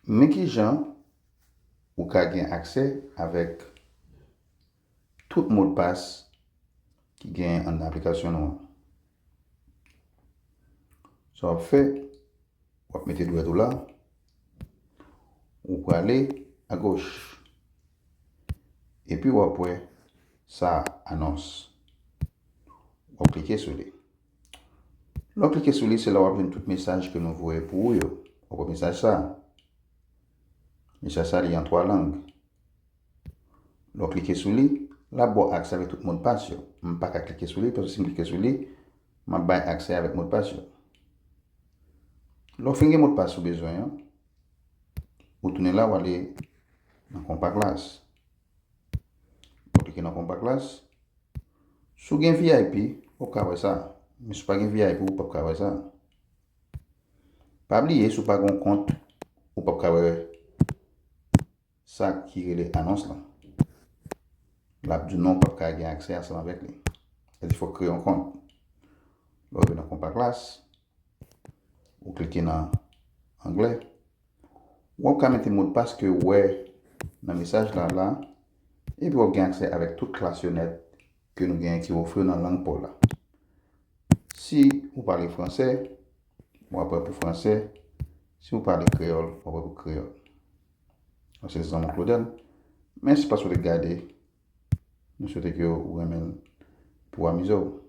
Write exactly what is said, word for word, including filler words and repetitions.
Men kijan ou ka gen aksè avèk tout modpas ki gen anndan aplikasyon nou an. Sa w ap fè, w ap mete dwèt ou la, ou prale agoch. Epi w ap wè sa, anons. W ap klike sou li. Lè w klike sou li, se la w ap jwenn tout mesaj ke nou voye pou ou yo. W ap wè mesaj sa. Mesaj sa li an twa lang. Lè w klike sou li, l ap ba w aksè avèk tout modpas yo. M pa ka klike sou li, paske si m klike sou li, m ap bay aksè avèk modpas yo. Lè w fin gen modpas ou bezwen an, ou tounen la, w ale nan Compact Class. Ou klike nan Compact Class. Si w gen V I P, w ap ka wè sa. Men si w pa gen V I P, ou p ap ka wè sa. Pa bliye, si w pa gen yon kont, ou p ap ka wè sa ki rele anons lan. L ap di w non, w p ap ka gen aksè ansanm avèk li. Sa di fòk kreye yon kont. Lè w rive nan Compact Class, ou klike nan anglè. W ap ka mete modpas ke w wè nan mesaj la la, epi w ap gen aksè avèk tout klas yo nèt ke nou genyen ki ofri w nan lang pa w la. Si ou pale fransè, w ap wè pou fransè. Si ou pale kreyòl, w ap wè pou kreyòl. Mwen se zanmi Claudel. Mèsi paske w te gade. Nou swete ke ou renmen l pou amize w.